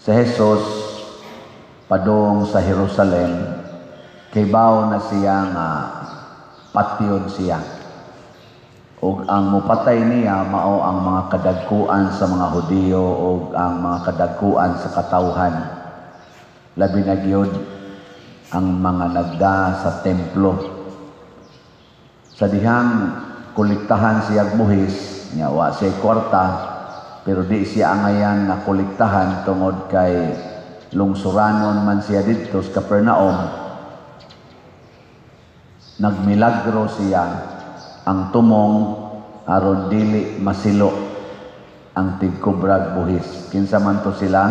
Si Jesus padung sa Jerusalem, kibaw na siya nga patyon siya. Ug ang mupatay niya mao ang mga kadagkuan sa mga Hudiyo ug ang mga kadagkuan sa katawhan. Labi na gyud ang mga nagda sa templo. Sa dihang kolektahan siya buhis, nya wa siya kwarta, pero di siya angayan nga kolektahan tungod kay lungsuranon man siya didto sa Capernaum. Nagmilagro siya ang tumong aron dili masilo ang tigkubrag buhis. Kinsa man to sila?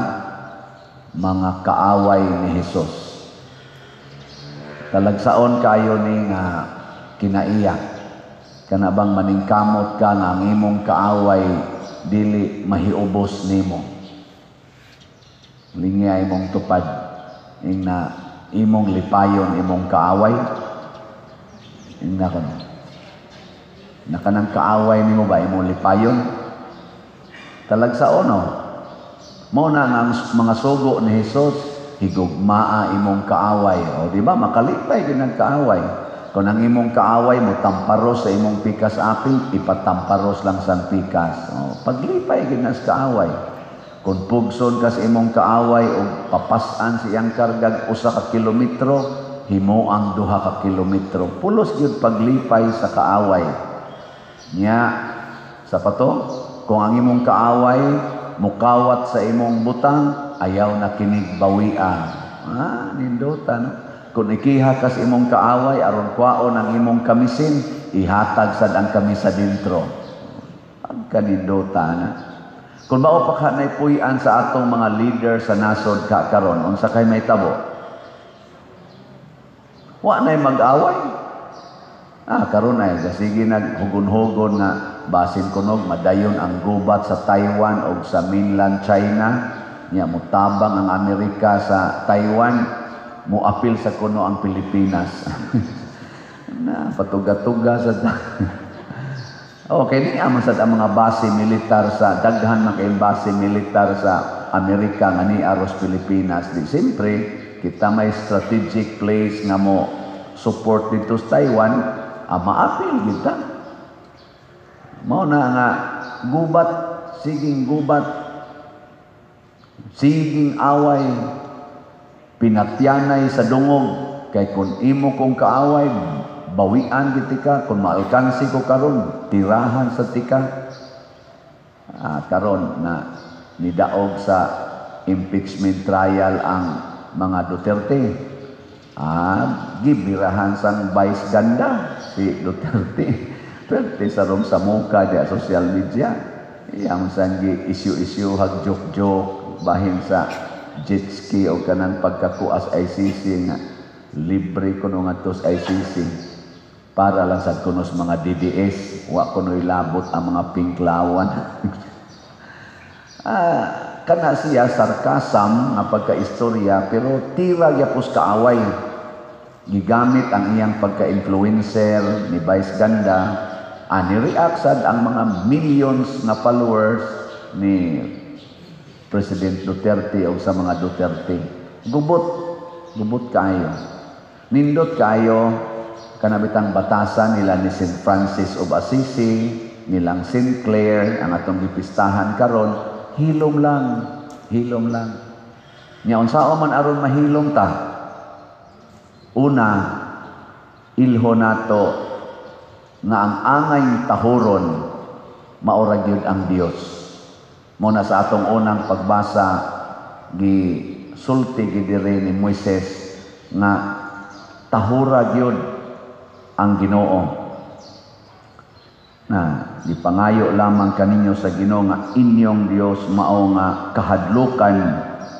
Mga kaaway ni Hesus. Talagsaon kayo ni nga kinaiya. Kana bang maningkamot ka nga ang imong kaaway dili mahiubos nimo? Lingya imong tupad ing na imong lipayon imong kaaway. Ingna kono. Na kanang kaaway nimo ba imong lipayon? Talagsaon, no? Mao na nga ang mga sugo ni Hesus, higugmaa imong kaaway. O di ba makalipay gyud ang kaaway? Kung ang imong kaaway mo tamparos sa imong pikas apil, ipatamparos lang sa pikas. O, paglipay gyud na sa kaaway. Kung pugson ka sa imong kaaway o papas-an sa iyang kargag 1 ka kilometro, himuang 2 ka kilometro. Pulos gyud paglipay sa kaaway. Nya, sa pato, kung ang imong kaaway mukawat sa imong butang, ayaw na kinig bawia. Ah, nindota, no? Kung ikiha ka sa imong kaaway aron kwaon ang imong kamisin, ihatag sad ang kamisa dintro. Pagkanindota na. Kung mao pa ka naipuy-an sa atong mga leader sa nasod ka karon, unsa kay may tabo? Wa na'y mag-away. Ah, karon ay sige naghugon-hugon nga basin kunog madayon ang gubat sa Taiwan o sa mainland China. Nya mutabang ang Amerika sa Taiwan, muapil sa kuno ang Pilipinas. Na patuga-tuga sa. Okay, ni man sad ang mga base militar sa daghan man kayong base militar sa Amerika nga ni aros Pilipinas. Di siyempre, kita may strategic place nga mo support dito sa Taiwan, maapil kita. Mao na nga gubat, siging gubat, siging away, pinatyanay sa dungog, kay kung imo kong kaaway, bawian gid ka, kung maalkansi ko karon, tirahan sa tika. Ah, karon na nidaog sa impeachment trial ang mga Duterte. Ah, gibirahan sang Vice Ganda si Duterte. Duterte sa rong sa muka di social media. Iyang sang gi issue-issue hag joke-joke bahin sa jet ski o kanang pagkakuas ICC nga libre kuno ngadto sa ICC para lang sa kuno sa mga DDS, wa kuno'y labot ang mga pinklawan. Ah, kana siya sarcasm nga pagkaistorya, pero tira gyapos kaaway. Gigamit ang iyang pagka-influencer ni Vice Ganda, ni react sad ang mga millions na followers ni President Duterte o sa mga Duterte. Gubot, gubot kayo. Nindot kayo kanabitang batasan nila ni St. Francis of Assisi, nilang St. Clare, ang atong gipistahan karon, hilom lang, hilom lang. Nya unsaon man aron mahilom ta? Una, ilho nato nga ang angay tahuron maura gyud ang Dios. Mo na sa atong unang pagbasa, gi sulti gid diri ni Moises nga tahura gyud ang Ginoo. Na gipangayo lamang kaninyo sa Ginoo nga inyong Dios mao nga kahadlukan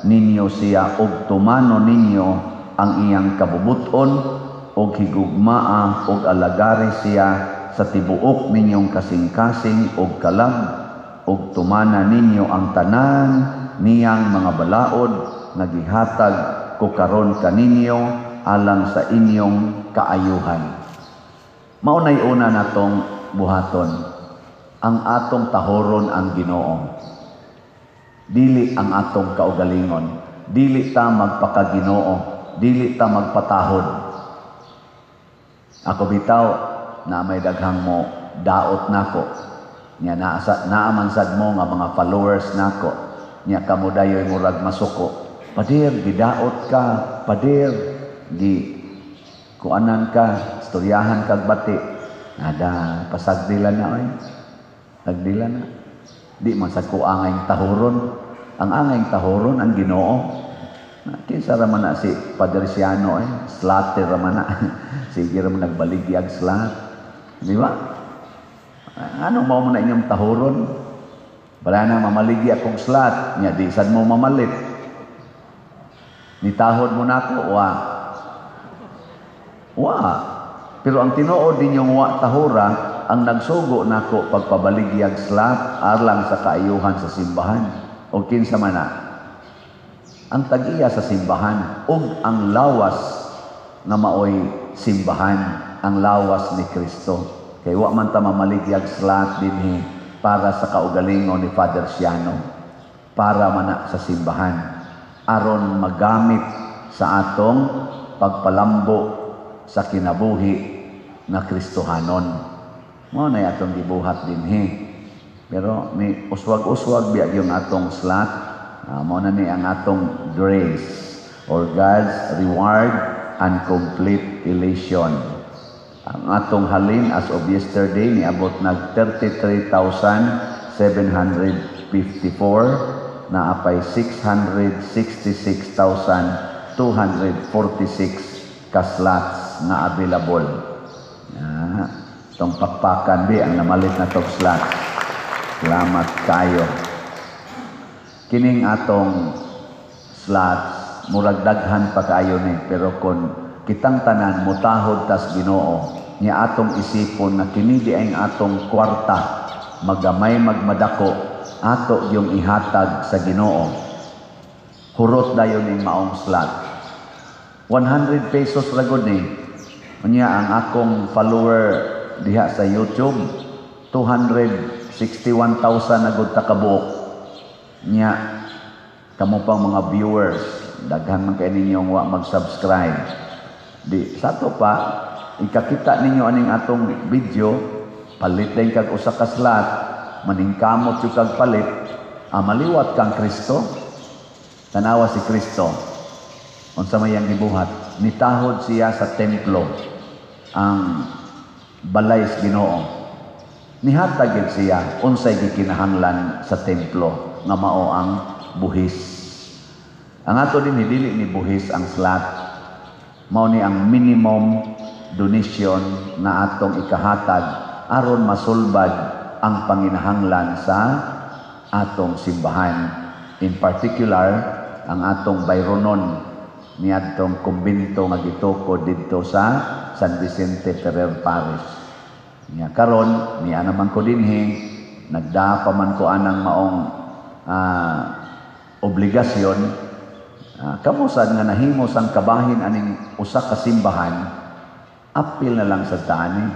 ninyo siya ug tumano ninyo ang iyang kabubut-on ug higugmaa ug alagari siya sa tibuok ninyong kasing-kasing ug kalag ug tumana ninyo ang tanan niyang mga balaod nga gihatag ko karon kaninyo alang sa inyong kaayuhan. Mao nay una natong buhaton, ang atong tahoron ang Ginoo. Dili ang atong kaugalingon. Dili ta magpakaginoo, dili ta magpatahod. Ako bitaw na may daghang mo daot nako. Nya naa sa naa man sad mo nga mga followers nako. Nya kamo dayoy murag masuko. "Pader, gidaot ka, pader, gi kuanan ka, istoryahan kag bati." Nada, pasagdila na oy. Sagdila na. Di man sa ko angay tahuron. Ang angay tahuron ang Ginoo. Kinsa ra man na si Padre Siano eh? Slater ra man na. Sige ra man nagbaligyag slat. Di ba? Ano mao mo na inyong tahuron? Wala na mamaligya akong slat. Nya di sad mo mamalit. Nitahod mo nako, wa. Wa. Pero ang tinuod ninyong wa tahura, ang nagsugo nako pagpabaligyag slat alang sa kaayuhan sa simbahan. O kinsa man na? Ang tag-iya sa simbahan ug ang lawas nga maoy simbahan, ang lawas ni Kristo. Kay wa man ta mamaligyag slat dinhi para sa kaugalingon ni Father Siano, para man na sa simbahan aron magamit sa atong pagpalambo sa kinabuhi nga Kristohanon. Mao na atong gibuhat dinhi. Pero ni uswag-uswag biya yung atong slat, mao na ni ang atong grace or God's reward and complete elation. Ang atong halin as of yesterday niabot nag 33,754 na apay 666,246 ka slots na available. Tong pakpakan bi ang namalit na tog slots. Salamat kayo. Kining atong slots murag daghan pa kaayo ni, pero kon kitang tanan mutahod tas Ginoo nya atong isipon na kini di ang atong kwarta, magamay magmadako, ato yung ihatag sa Ginoo, hurot dayon ning maong slot. 100 pesos ra gud ni. Unya ang akong follower diha sa YouTube, 261,000 na gud ta kabuok. Nya kamo pang mga viewers, daghan man kay ninyong wa mag-subscribe. Di sa ato pa ikakita ninyo aning atong video, palit din kag usa ka slot, maningkamot jud kag palit, maliwat kang Kristo. Tanawa si Kristo. Unsa may iyang gibuhat? Nitahod siya sa templo, ang balay sa Ginoo. Nihatag gid siya unsay gikinahanglan sa templo nga mao ang buhis. Ang ato din dili ni buhis ang slot. Mao ni ang minimum donation nga atong ikahatag aron masulbad ang panginahanglan sa atong simbahan. In particular, ang atong bayronon niadtong kumbento nga gitukod didto sa San Vicente Ferrer Parish. Nya karon niya naman ko dinhi, nagdaa pa man ko anang maong obligasyon. Kamo sad nga nahimo sang kabahin aning usa ka simbahan, apil na lang sa taani.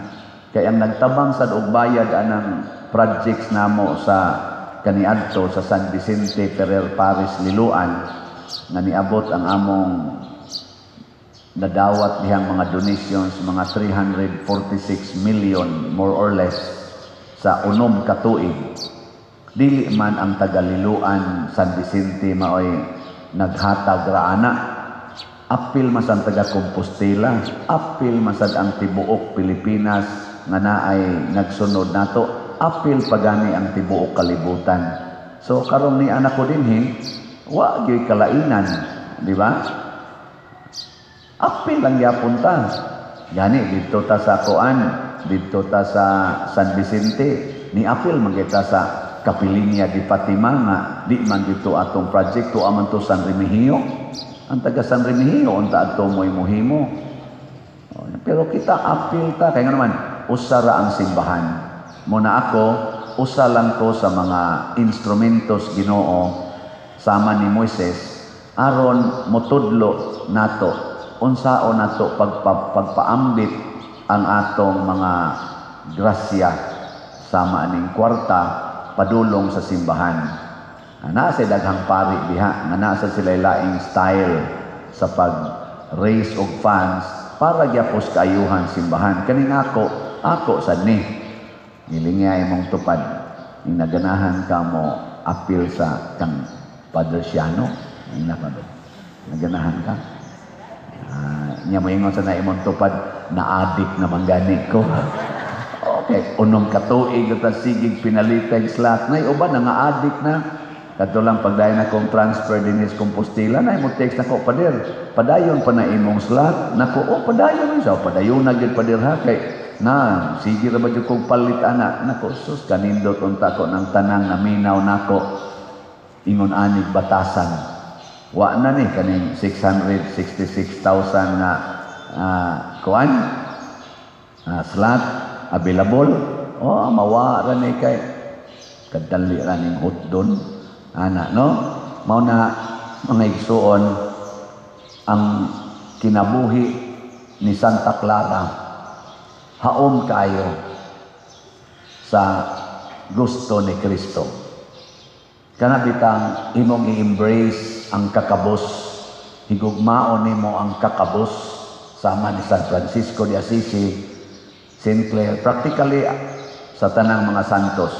Kay ang nagtabang sad og bayad anang projects namo sa kaniadto sa San Vicente Ferrer Parish Liloan, nga niabot ang among nadawat dihang mga donations mga 346 million more or less sa 6 ka tuig. Dili man ang taga-Liloan San Vicente maoy naghatag ra ana. Apil man sa taga Compostela, apil man sad ang tibuok Pilipinas nga naay nagsunod nato, apil pagani ang tibuok kalibutan. So karon ni anak ko dinhi, wa gyud kalainan, di ba? Apil lang gyapon ta. Gani didto ta sa kuan, didto ta sa San Vicente, ni apil man kita sa Kapilinya di Fatima nga di man dito atong project to aman to San Remigio. Ang taga San Remigio unta adto mo'y muhimo. Pero kita apil ta kay nga naman usa ra ang simbahan. Muna ako usa lang ko sa mga instrumentos Ginoo sama ni Moises aron motudlo nato unsaon nato pagpaambit ang atong mga grasya sama aning kwarta padulong sa simbahan. Naa sa daghang pari diha nga naa sa sila laing style sa pag raise og funds para gyapos kaayuhan simbahan. Kaning ako, ako sad ni. Nilingya imong tupad. Ing naganahan ka mo apil sa kang Padre Siano. Ing na naganahan ka. Nya mo ingon sa na imong tupad na adik naman gani ko. Okay, unom ka tuig ta sigig pinalitay slot nay uban nga adik na. Kadto lang pagdayon akong transfer dinhi sa Compostela na imo text nako, "Pader, padayon pa na imong slot." Nako, "Oh, padayon sa padayon na gyud, pader, ha, kay na sige ra ba jud kog palit ana." Nako, sus, kanindot unta ko ng tanang naminaw nako ingon anig batasan. Wa na ni kaning 666,000 nga kuan slot available. Oh, mawa ra ni kay kadali ra ning hotdon ana, no? Mao na, mga igsuon, ang kinabuhi ni Santa Clara haom kaayo sa gusto ni Kristo. Kana bitang imong i-embrace ang kakabos, higugmaon nimo ang kakabos sama ni San Francisco de Assisi, Sinclair, practically sa tanang mga santos.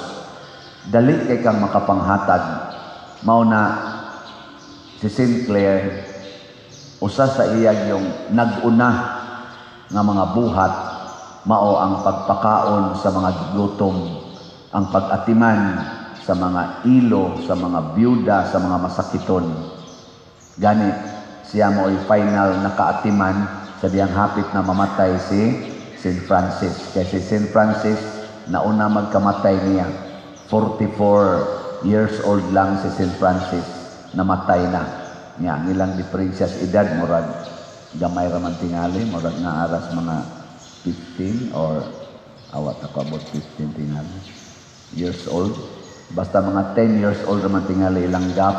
Dali kay kang makapanghatag. Mao na si Sinclair, usa sa iyang yung nag-una nga mga buhat mao ang pagpakaon sa mga gutom, ang pag-atiman sa mga ilo, sa mga byuda, sa mga masakiton. Gani siya mo'y final na kaatiman sa diyang hapit na mamatay si St. Francis. Kay si St. Francis nauna magkamatay niya. 44 years old lang si St. Francis, namatay na. Nya ang ilang diferensya sa edad murag gamay ra man tingali, murag nga aras mga 15 or awat ako about 15 tingali years old. Basta mga 10 years old raman tingali ilang gap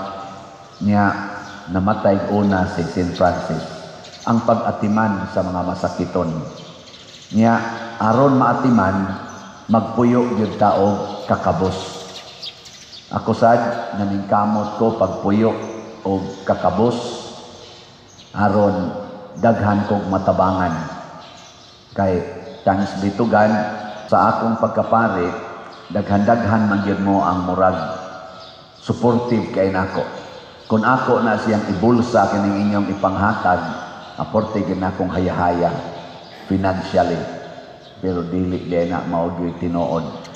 niya. Namatay una si St. Francis. Ang pag-atiman sa mga masakiton niya, aron maatiman, magpuyo gyud ta og kakabos. Ako sad naningkamot ko pagpuyo og kakabos aron daghan kog matabangan. Kay thanks be to God, sa akong pagkapari daghan-daghan man gyud mo ang murag supportive kay nako. Kung ako na siyang ibulsa kining inyong ipanghatag, aporte gyud nakong hayahaya financially. Pero dili di na mao gyud tinuod.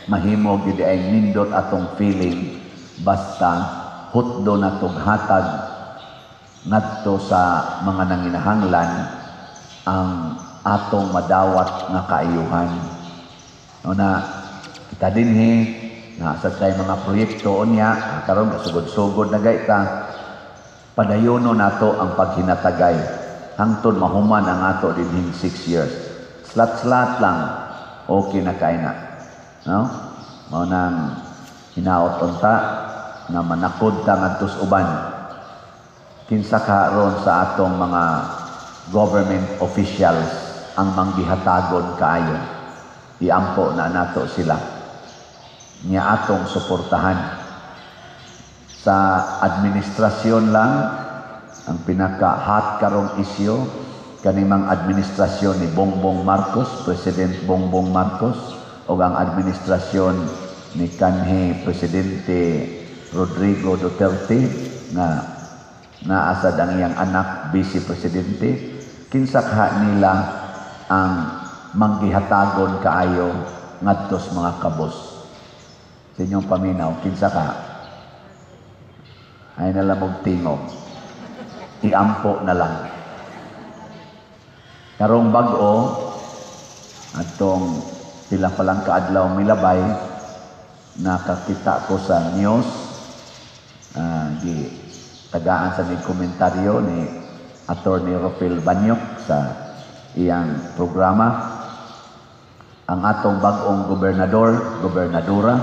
Mahimo gyud ay nindot atong feeling basta hutdo na tog hatag ngadto sa mga nanginahanglan ang atong madawat nga kaayuhan. No na kita dinhi na sa tay mga proyekto unya karon kasugod-sugod na gayta, padayono nato ang paghinatagay hangtod mahuman ang ato dinhing 6 years. Slat-slat lang, okay na kay na. No? Mao nang hinaot unta nga manakod ta ngadto sa uban. Kinsa ka ron sa atong mga government officials ang manggihatagon kaayo? Iampo na nato sila. Nya atong suportahan. Sa administrasyon lang, ang pinaka-hot karong isyu, kanimang administrasyon ni Bongbong Marcos, President Bongbong Marcos, o ang administrasyon ni kanhi Presidente Rodrigo Duterte nga naasad ang iyang anak Vice Presidente, kinsa kaha nila ang manggihatagon kaayo ngadto sa mga kabos? Sa inyong paminaw, kinsa ka? Ay na lang og tingog, iampo na lang. Karong bag-o atong pila pa lang kaadlaw milabay, nakakita ko sa news, gi tagaan sa ni komentaryo ni Attorney Rofel Banyok sa iyang programa, ang atong bag-ong gobernador, gobernadora,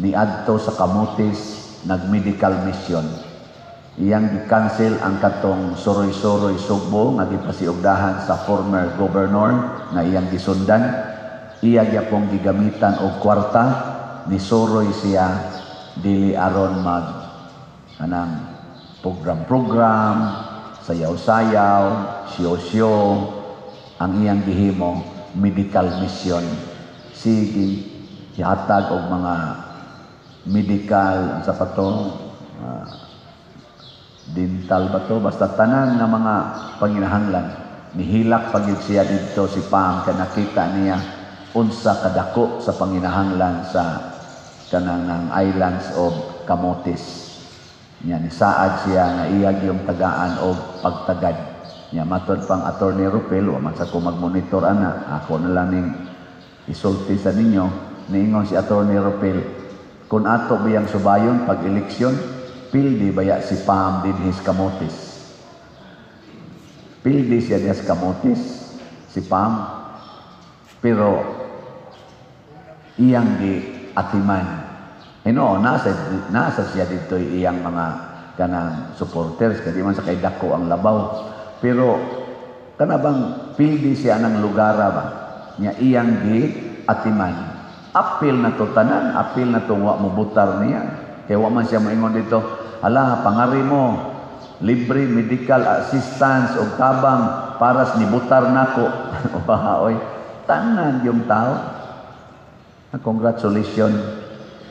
niadto sa Camotes, nag-medical mission. Iyang gi-cancel ang katong suroy-suroy Sugbo nga gipasiugdahan sa former governor nga iyang gisundan. Iya gyapong gigamitan og kwarta, ni suroy siya. Dili aron mag kanang program-program, sayaw-sayaw, siyo-siyo. Ang iyang gihimo, medical mission. Sige gihatag og mga medical, sa pa to, dental ba to, basta tanan nga mga panginahanglan. Nihilak pa gyud siya didto si Pam kay nakita niya unsa kadako sa panginahanglan sa kanang ang Islands of Camotes. Nya nisaad siya nga iya gyung tagaan og pagtagad. Nya matod pang Attorney Rupel, wa man sa ko magmonitor ana, ako na lang ning isulti sa ninyo. Niingon si Attorney Rupel, kung ato biyang subayon pag eleksyon, pildi baya si Pam dinhi sa Camotes? Pildi siya diha sa Camotes, si Pam. Pero iyang gi atiman. Hino, nasa siya dito iyang mga kanang supporters, kay di man sa kay dako ang labaw. Pero kana bang pildi siya ng lugar ba? Nya iyang gi atiman. Apil na to tanan, apil na to wa mo butar niya. Kay wa man siya moingon dito, "Hala, pangari mo, libre medical assistance og tabang para sa nibutar nako." Wa oy, tanan yung tao. Congratulations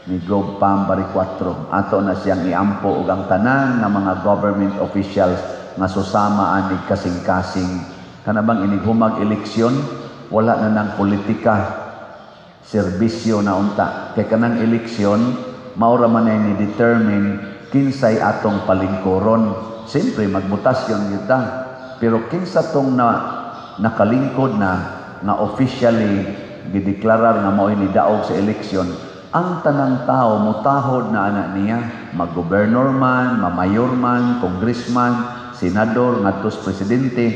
ni Gov Pam Baricuatro. Ato na siyang iampo og ang tanan nga mga government officials nga susama ani kasing-kasing. Kana bang inighumag eleksyon, wala na nang politika, serbisyo na unta. Kay kanang eleksyon, mao ra man ay ni determine kinsay atong palingkuron. Siyempre magmutasyon kita. Pero kinsa tong na nakalingkod na nga officially gideklarar nga mao'y nidaog sa eleksyon, ang tanang tao mutahod na ana niya, mag-gobernador man, mamayor man, congressman, senador, ngadto sa presidente,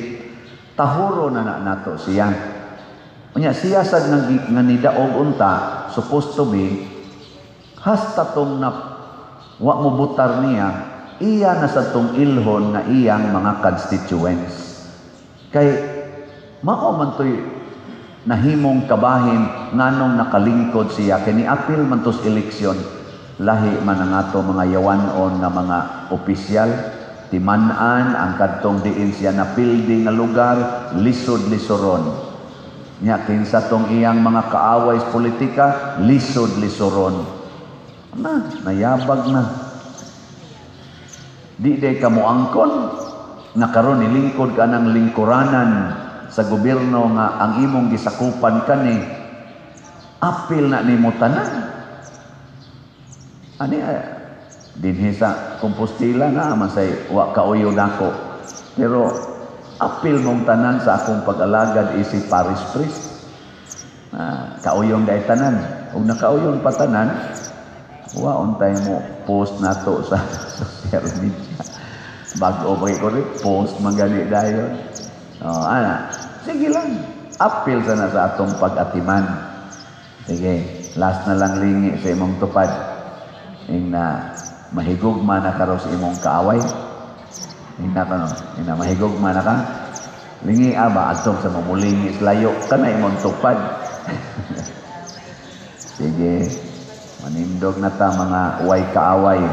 tahuro na na nato siya. Unya siya sad nga nidaog unta, supposed to be hasta tong na wa mo butar niya, iya na sa tong ilhon nga iyang mga constituents. Kay mao man to'y nahimong kabahin nganong nakalingkod siya, kay niapil man to's eleksyon. Lahi man ang ato mga yawanon nga mga opisyal, timan-an ang kadtong diin siya napildi nga lugar, lisod-lisoron. Nya kinsa tong iyang mga kaaway sa politika, lisod-lisoron na, nayabag na. Di day ka moangkon nga karon nilingkod ka ng lingkuranan sa gobyerno nga ang imong gisakupan kani, apil na nimo tanan. Ani dinhi sa Compostela na man say wa kauyo nako, pero apil mong tanan sa akong pag-alagad isi parish priest. Ah, kauyong dai tanan ug nakauyon pa tanan, wa untay mo post nato sa social media. Bag-o pa ko rin post man gani dayon. Oh, ana, sige lang, apil sana sa atong pag-atiman. Sige, last na lang, lingi sa imong tupad. Ing na mahigugma na karo sa imong kaaway. Ing na kano, ing na mahigugma na ka. Lingi aba adtong sa mamulingi sa layo kana imong tupad. Sige, manindog na ta, mga way kaaway.